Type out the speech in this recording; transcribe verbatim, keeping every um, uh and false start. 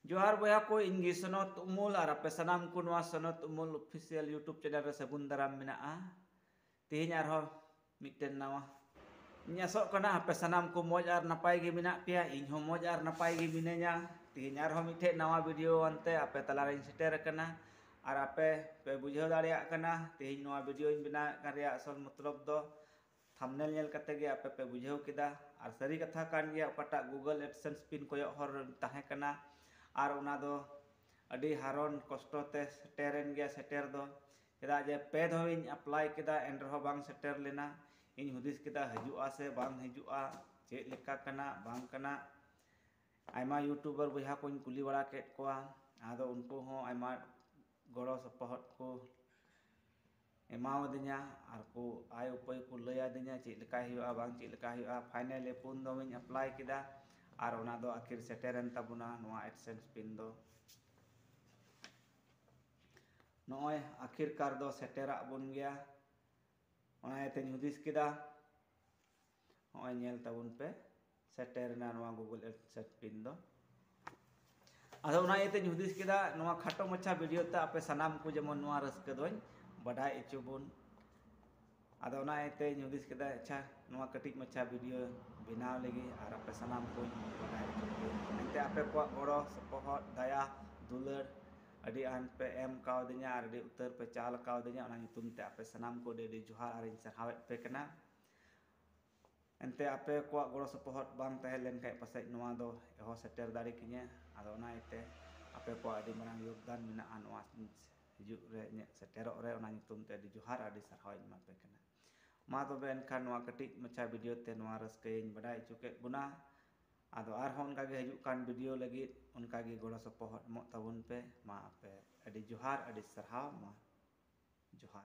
ᱡᱚᱦᱟᱨ ᱵᱚᱭᱦᱟ ᱠᱚ, ᱤᱧ ᱜᱮ ᱥᱚᱱᱚᱛ ᱩᱢᱩᱞ ᱟᱨ ᱟᱯᱮ ᱥᱟᱱᱟᱢ ᱠᱚ ᱱᱚᱣᱟ ᱥᱚᱱᱚᱛ ᱩᱢᱩᱞ official YouTube channel ᱨᱮ ᱥᱟᱹᱜᱩᱱ ᱫᱟᱨᱟᱢ ᱢᱮᱱᱟᱜᱼᱟ᱾ ᱛᱮᱦᱮᱧ ᱟᱨᱦᱚᱸ ᱢᱤᱫᱴᱮᱱ ᱱᱟᱣᱟ, ᱤᱧ ᱟᱥᱚᱜ ᱠᱟᱱᱟ ᱟᱯᱮ ᱥᱟᱱᱟᱢ ᱠᱚ ᱢᱚᱡᱽ ᱟᱨ ᱱᱟᱯᱟᱭ ᱜᱮ ᱢᱮᱱᱟᱜ ᱯᱮᱭᱟ, ᱤᱧ ᱦᱚᱸ ᱢᱚᱡᱽ ᱟᱨ ᱱᱟᱯᱟᱭ ᱜᱮ ᱢᱤᱱᱟᱹᱧᱟ᱾ ᱛᱮᱦᱮᱧ ᱟᱨᱦᱚᱸ ᱢᱤᱫᱴᱮᱡ ᱱᱟᱣᱟ video ᱟᱱᱛᱮ ᱟᱯᱮ ᱛᱟᱞᱟᱨᱤᱧ ᱥᱮᱴᱮᱨ ᱟᱠᱟᱱᱟ ᱟᱨ ᱟᱯᱮ ᱯᱮ ᱵᱩᱡᱷᱟᱹᱣ ᱫᱟᱲᱮᱭᱟᱜ ᱠᱟᱱᱟ ᱛᱮᱦᱮᱧ ᱱᱚᱣᱟ videoᱧ ᱵᱮᱱᱟᱣᱮᱫ ᱠᱟᱱ ᱨᱮᱭᱟᱜ ᱟᱥᱚᱞ ᱢᱚᱛᱞᱚᱵ ᱫᱚ᱾ Thumbnail ᱧᱮᱞ ᱠᱟᱛᱮ ᱜᱮ ᱟᱯᱮ ᱯᱮ ᱵᱩᱡᱷᱟᱹᱣ ᱠᱮᱫᱟ᱾ ᱟᱨ ᱥᱟᱹᱨᱤ ᱠᱟᱛᱷᱟ ᱠᱟᱱ ᱜᱮᱭᱟ, ᱚᱠᱟᱴᱟᱜ Google AdSense pin ᱠᱚᱭᱚᱜ ᱦᱚᱨ ᱨᱮ ᱛᱟᱦᱮᱸ ᱠᱟᱱᱟ ᱟᱨ ᱚᱱᱟ ᱫᱚ ᱟᱹᱰᱤ ᱦᱟᱨᱚᱱ ᱠᱚᱥᱴᱚ ᱛᱮ ᱥᱮᱴᱮᱨᱮᱱ ᱜᱮᱭᱟ ᱥᱮᱴᱮᱨ ᱫᱚ᱾ ᱪᱮᱫᱟᱜ ᱡᱮ ᱯᱮ ᱫᱷᱟᱣ ᱤᱧ apply ᱠᱮᱫᱟ, ᱮᱱ ᱨᱮᱦᱚᱸ ᱵᱟᱝ ᱥᱮᱴᱮᱨ ᱞᱮᱱᱟ᱾ ᱤᱧ ᱦᱩᱫᱤᱥ ᱠᱮᱫᱟ ᱦᱤᱡᱩᱜᱼᱟ ᱥᱮ ᱵᱟᱝ ᱦᱤᱡᱩᱜᱼᱟ, ᱪᱮᱫ ᱞᱮᱠᱟ ᱠᱟᱱᱟ ᱵᱟᱝ ᱠᱟᱱᱟ᱾ ᱟᱭᱢᱟ YouTuber ᱵᱚᱭᱦᱟ ᱠᱚᱧ ᱠᱩᱞᱤ ᱵᱟᱲᱟ ᱠᱮᱫ ᱠᱚᱣᱟ, ᱟᱫᱚ ᱩᱱᱠᱩ ᱦᱚᱸ ᱟᱭᱢᱟ ᱜᱚᱲᱚ ᱥᱚᱯᱚᱦᱚᱫ ᱠᱚ ᱮᱢᱟᱣᱟᱫᱤᱧᱟ ᱟᱨ ᱠᱚ ᱟᱭ ᱩᱯᱟᱹᱭ ᱠᱚ ᱞᱟᱹᱭ ᱟᱹᱫᱤᱧᱟ ᱪᱮᱫ ᱞᱮᱠᱟᱭ ᱦᱩᱭᱩᱜᱼᱟ ᱵᱟᱝ ᱪᱮᱫ ᱞᱮᱠᱟᱭ ᱦᱩᱭᱩᱜᱼᱟ᱾ Finally ᱯᱩᱱ ᱫᱚᱢᱤᱧ apply ᱠᱮᱫᱟ ᱟᱨ ᱚᱱᱟ ᱫᱚ ᱟᱹᱠᱷᱤᱨ ᱥᱮᱴᱮᱨᱮᱱ ᱛᱟᱵᱚᱱᱟ ᱱᱚᱣᱟ AdSense pin ᱫᱚ᱾ ᱱᱚᱜᱼᱚᱭ ᱟᱹᱠᱷᱤᱨ ᱠᱟᱨ ᱫᱚ ᱥᱮᱴᱮᱨᱟᱜ ᱵᱚᱱ ᱜᱮᱭᱟ᱾ ᱚᱱᱟ ᱤᱭᱟᱹᱛᱮᱧ ᱦᱩᱫᱤᱥ ᱠᱮᱫᱟ, ᱱᱚᱜᱼᱚᱭ ᱧᱮᱞ ᱛᱟᱵᱚᱱ ᱯᱮ, ᱥᱮᱴᱮᱨ ᱮᱱᱟ ᱱᱚᱣᱟ Google AdSense pin ᱫᱚ᱾ ᱟᱫᱚ ᱚᱱᱟ ᱤᱭᱟᱹᱛᱮᱧ ᱦᱩᱫᱤᱥ ᱠᱮᱫᱟ, ᱱᱚᱣᱟ ᱠᱷᱟᱴᱚ ᱢᱟᱪᱷᱟ video ᱛᱮ ᱟᱯᱮ ᱥᱟᱱᱟᱢ ᱠᱚ ᱡᱮᱢᱚᱱ ᱱᱚᱣᱟ ᱨᱟᱹᱥᱠᱟᱹ ᱫᱚᱧ ᱵᱟᱰᱟᱭ ᱦᱚᱪᱚ ᱵᱚᱱ᱾ ᱟᱫᱚ ᱚᱱᱟ ᱤᱭᱟᱹᱛᱮᱧ ᱦᱩᱫᱤᱥ ᱠᱮᱫᱟ, ᱟᱪᱪᱷᱟ, ᱱᱚᱣᱟ ᱠᱟᱹᱴᱤᱡ ᱢᱟᱪᱷᱟ video ᱵᱮᱱᱟᱣ ᱞᱟᱹᱜᱤᱫ ᱟᱨ ᱟᱯᱮ ᱥᱟᱱᱟᱢ ᱠᱚᱧ ᱵᱟᱰᱟᱭ ᱦᱚᱪᱚ ᱠᱚᱣᱟ᱾ ᱮᱱᱛᱮ ᱟᱯᱮ ᱠᱚᱣᱟᱜ ᱜᱚᱲᱚ ᱥᱚᱯᱚᱦᱚᱫ, ᱫᱟᱭᱟ ᱫᱩᱞᱟᱹᱲ ᱟᱹᱰᱤ ᱟᱸᱴ ᱯᱮ ᱮᱢ ᱠᱟᱣᱫᱤᱧᱟ ᱟᱨ ᱟᱹᱰᱤ ᱩᱛᱟᱹᱨ ᱯᱮ ᱪᱟᱞ ᱠᱟᱣᱫᱤᱧᱟ᱾ ᱚᱱᱟ ᱧᱩᱛᱩᱢ ᱛᱮ ᱟᱯᱮ ᱥᱟᱱᱟᱢ ᱠᱚ ᱟᱹᱰᱤ ᱟᱹᱰᱤ ᱡᱚᱦᱟᱨ ᱟᱨᱤᱧ ᱥᱟᱨᱦᱟᱣᱮᱫ ᱯᱮ ᱠᱟᱱᱟ᱾ ᱮᱱᱛᱮ ᱟᱯᱮ ᱠᱚᱣᱟᱜ ᱜᱚᱲᱚ ᱥᱚᱯᱚᱦᱚᱫ ᱵᱟᱝ ᱛᱟᱦᱮᱸ ᱞᱮᱱ ᱠᱷᱟᱡ ᱯᱟᱥᱮᱡ ᱱᱚᱣᱟ ᱫᱚ ᱮᱦᱚᱵ ᱥᱮᱴᱮᱨ ᱫᱟᱲᱮ ᱠᱤᱧᱟᱹ᱾ ᱟᱫᱚ ᱚᱱᱟ ᱤᱭᱟᱹᱛᱮ ᱟᱯᱮ ᱠᱚᱣᱟᱜ ᱟᱹᱰᱤ ᱢᱟᱨᱟᱝ ᱭᱳᱜᱽᱫᱟᱱ ᱢᱮᱱᱟᱜᱼᱟ ᱱᱚᱣᱟ ᱦᱤᱡᱩᱜ ᱨᱮ, ᱤᱧᱟᱹᱜ ᱥᱮᱴᱮᱨᱚᱜ ᱨᱮ᱾ ᱚᱱᱟ ᱧᱩᱛᱩᱢ ᱛᱮ ᱟᱹᱰᱤ ᱡᱚᱦᱟᱨ, ᱟᱹᱰᱤ ᱥᱟᱨᱦᱟᱣ ᱤᱧ ᱮᱢᱟ ᱯᱮ ᱠᱟᱱᱟ᱾ ᱢᱟ ᱛᱚᱵᱮ ᱮᱱᱠᱷᱟᱱ ᱱᱚᱣᱟ ᱠᱟᱹᱴᱤᱡ ᱢᱟᱪᱷᱟ video ᱛᱮ ᱱᱚᱣᱟ ᱨᱟᱹᱥᱠᱟᱹᱧ ᱵᱟᱰᱟᱭ ᱦᱚᱪᱚ ᱠᱮᱫ ᱵᱚᱱᱟ᱾ ᱟᱫᱚ ᱟᱨᱦᱚᱸ ᱚᱱᱠᱟ ᱜᱮ ᱦᱤᱡᱩᱜ ᱠᱟᱱ video ᱞᱟᱹᱜᱤᱫ ᱚᱱᱠᱟ ᱜᱮ ᱜᱚᱲᱚ ᱥᱚᱯᱚᱦᱚᱫ ᱮᱢᱚᱜ ᱛᱟᱵᱚᱱ ᱯᱮ᱾ ᱢᱟ ᱟᱯᱮ ᱟᱹᱰᱤ ᱡᱚᱦᱟᱨ, ᱟᱹᱰᱤ ᱥᱟᱨᱦᱟᱣ᱾ ᱢᱟ ᱡᱚᱦᱟᱨ᱾